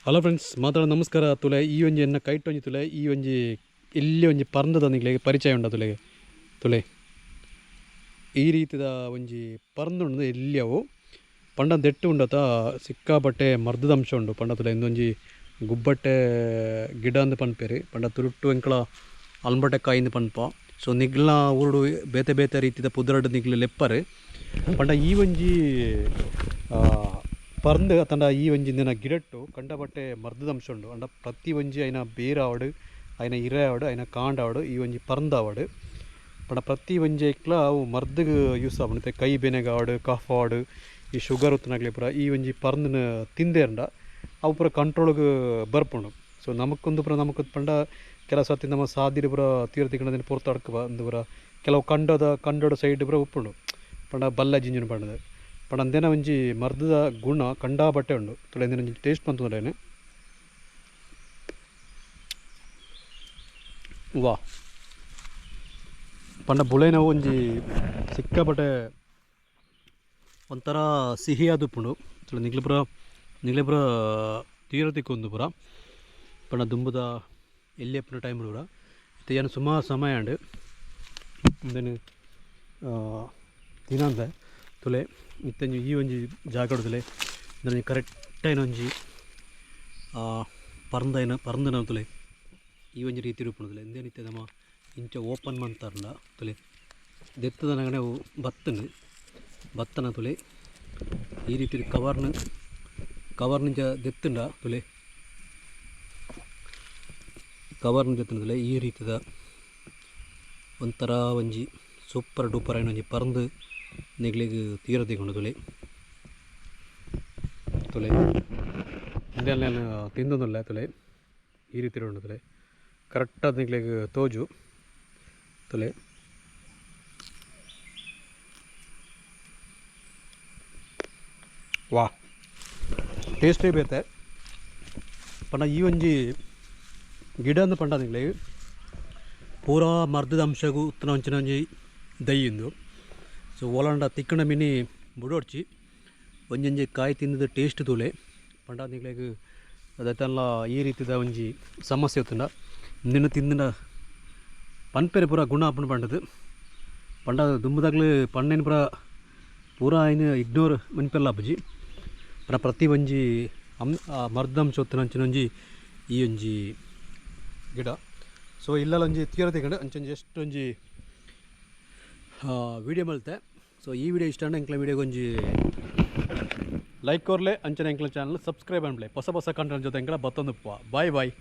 Hello friends, ಮಾತಾಡ ನಮಸ್ಕಾರ. ತುಲೆ ಈ ಒಂಜಿ ಎನ್ನ ಕೈಟ್ ಒಂಜಿ ತುಲೆ ಈ ಒಂಜಿ ಇಲ್ಲಿ ಒಂಜಿ ಪರ್ಂದದ ನಿಕ್ಲೆಗ್ ಪರಿಚಯ ಉಂಡ ತುಲೆಗೆ. ತುಲೆ ಈ ರೀತಿದ ಒಂಜಿ ಪರ್ಂದುಂಡು ಎಲ್ಯವು ಪಂಡ ದೆಟ್ಟು ಉಂಡತ ಸಿಕ್ಕಾಪಟ್ಟೆ ಮರ್ದದ ಅಂಶ ಉಂಡು. ಪಂಡ ತುಲೆ ಇಂದೊಂಜಿ ಗುಬ್ಬಟ್ಟೆ ಗಿಡ ಅಂದ್ ಪನ್ಪೆರ್. ಪಂಡ ತುಳುಟ್ಟು ಎಂಕಲ ಅಲ್ಬಟೆ ಕಾಯಿಂದ್ ಪನ್ಪ. ಸೊ ನಿಗ್ಲ ಊರುಡು ಬೇತೆ ಬೇತೆ ರೀತಿದ ಪುದರ್ಡ್ ನಿಗ್ಲು ಲೆಪ್ಪರು. ಪಂಡ ಈ ಒಂಜಿ ಪರ್ಂದ್ ಅತ್ತಂಡ ಈ ಒಂಜಿ ದಿನ ಗಿಡಟ್ಟು ಕಂಡಬಟ್ಟೆ ಮರ್ದದ ಅಂಶ ಉಂಡು. ಅಂಡ ಪ್ರತಿ ಒಂಜಿ ಐನ ಬೇರ್ ಆವಡ್, ಐನ ಇರೆ ಆವಡ್, ಐನ ಕಾಂಡ ಆವಡ್, ಈ ಒಂಜಿ ಪರ್ಂದ್ ಆವಡ್, ಪಂಡ ಪ್ರತಿ ಒಂಜಿ ಐಕ್ಲ ಅವು ಮರ್ದಗ್ ಯೂಸ್ ಆಪುಂಡು. ಕೈ ಬೇನೆಗ್ ಆವಡ್, ಕಫ್ ಆವಡ್, ಈ ಶುಗರ್ ಉತ್ತನಾಗ್ಲೆ ಪೂರ ಈ ಒಂಜಿ ಪರ್ಂದನ್ ತಿಂದೇರ್ಂಡ ಅವು ಪೂರ ಕಂಟ್ರೋಲ್ಗ್ ಬರ್ಪುಂಡು. ಸೊ ನಮಕ್ಕೊಂದು ಪೂರ ನಮಕ್ ಪಂಡ ಕೆಲವು ಸರ್ತಿ ನಮ್ಮ ಸಾದಿಡ್ ಪೂರ ತೀರ ತಿಕ್ಕಂಡ ಪೊರ್ತು ಅಡ್ಕ ಅಂದು ಪೂರ ಕೆಲವು ಕಂಡೋಡ ಸೈಡ್ ಪೂರ ಉಪ್ಪುಂಡು. ಪಂಡ ಬಲ್ಲ ಜಿಂಜುನು ಪಂಡದು ಪಂಡ ಅಂದೇನ ಒಂಜಿ ಮರ್ದದ ಗುಣ ಕಂಡಾಬಟ್ಟೆ ಉಂಡು. ತುಳೆ ಒಂಜಿ ಟೇಸ್ಟ್ ಬಂತಂದ್ರೆ ವಾ ಪಂಡ ಬುಳೆನ ಒಂಜಿ ಸಿಕ್ಕಾಪಟ್ಟೆ ಒಂಥರ ಸಿಹಿಯಾದ ಉಪ್ಪುಂಡು. ತುಳೆ ನಿಗ್ಲೆ ಪೂರ ನಿಗ್ಲೆ ಪೂರ ತೀರ ತಿಕ್ಕೊಂದು ಪೂರ ಪಂಡ ದುಂಬುದ ಎಲ್ಲಿ ಎಪ್ಪುನ ಟೈಮ್ ಪೂರ ಇತ್ತೆ ಏನು ಸುಮಾರು ಸಮಯ ಉಂಡು. ಇಂದೆನ್ ತಿನಂದೆ ತುಲೆ ಇತ್ತೊಂಜಿ ಈ ಒಂಜಿ ಜಾಗಡ್ ತುಲೆ ಇಂದೊಂಜಿ ಕರೆಕ್ಟ್ ಒಂಜಿ ಪರ್ಂದೈನ ಪರ್ಂದನ ತುಲೆ ಈ ಒಂಜಿ ರೀತಿ ಉಪ್ಪುಂಡು ತುಲೆ. ಇಂದೇನಿತ್ತೆ ನಮ್ಮ ಇಂಚ ಓಪನ್ ಮಂತಾರಂಡ ತುಲೆ ದೆತ್ತದನಗನೆ ಅವು ಬತ್ತನು ಬತ್ತನ ತುಲೆ ಈ ರೀತಿ ಕವರ್ನ ಕವರ್ನಿಂಚ ದೆತ್ತುಂಡ ತುಲೆ ಕವರ್ನ ದೆತ್ತುಂಡ ತುಲೆ ಈ ರೀತಿದ ಒಂಥರ ಒಂಜಿ ಸೂಪರ್ ಡೂಪರ್ ಆಯಿನ ಒಂಜಿ ಪರ್ಂದ್ ನಿಗ್ಲೆಗ್ ತೀರ ತಿಕ್ಕೊಂಡು ತುಲೆ. ತುಲೆ ಇಂದೆಲ್ಲ ತಿಂದೊಂದುಲ್ಲ ತುಲೆ ಈ ರೀತಿ ಉಂಡು ತುಲೆ ಕರೆಕ್ಟಾದ ನಿಗ್ಲೆಗ್ ತೋಜು ತುಲೆ. ವಾ ಟೇಸ್ಟೇ ಬೇತೆ. ಪಂಡ ಈ ಒಂಜಿ ಗಿಡ ಅಂದ್ ಪಂಡ ನಿಗ್ಲೆಗ್ ಪೂರಾ ಮರ್ದದ ಅಂಶಗು ಉತ್ತನ ಒಂಚಿನ ಒಂಜಿ ದೈ ಉಂದು. ಸೊ ಓಲಾಂಡ ತಿಕ್ಕಣ ಮಿನಿ ಬುಡೋಡ್ಚಿ ಒಂಜೊಂಜಿ ಕಾಯಿ ತಿಂದದ ಟೇಸ್ಟ್ ತೂಲೆ. ಪಂಡ ನಿಗ್ಲೆಗ್ ಅದಕ್ಕೆಲ್ಲ ಈ ರೀತಿದ ಒಂಜಿ ಸಮಸ್ಯೆ ಉತ್ತುಂಡ ನಿನ್ನ ತಿಂದಿನ ಪನ್ಪೆರೆ ಪೂರ ಗುಣ ಆಪುಂಡು ಪಂಡದು. ಪಂಡ ದುಂಬುದಾಗ್ಲು ಪಣ್ಣೇನು ಪೂರ ಪೂರ ಐನ್ ಇಗ್ನೋರ್ ಮನ್ಪೆಲ್ಲ ಆಪುಜಿ. ಪಂಡ ಪ್ರತಿ ಒಂಜಿ ಮರ್ದಂಶ ಉತ್ತುನಂಚಿನ ಒಂಜಿ ಈ ಒಂಜಿ ಗಿಡ. ಸೊ ಇಲ್ಲಲ ಒಂಜಿ ತೀರ ತಿಕ್ಕಂಡು ಅಂಚೊಂಜಿ ಎಷ್ಟೊಂಜಿ ವೀಡಿಯೋ ಮಲ್ತೆ. ಸೊ ಈ ವಿಡಿಯೋ ಇಷ್ಟ ಎಂಕ್ಲ ವಿಡಿಯೋಗೆ ಒಂಜಿ ಲೈಕ್ ಕೊರ್ಲೆ, ಅಂಚನೆ ಎಂಕ್ಲ ಚಾನಲ್ ಸಬ್ಸ್ಕ್ರೈಬ್ ಅನ್ಪ್ಲೆ. ಹೊಸ ಹೊಸ ಕಂಟೆಂಟ್ ಜೊತೆ ಎಂಕ್ಲ ಬತ್ತೊಂದು ಬಾಯ್ ಬಾಯ್.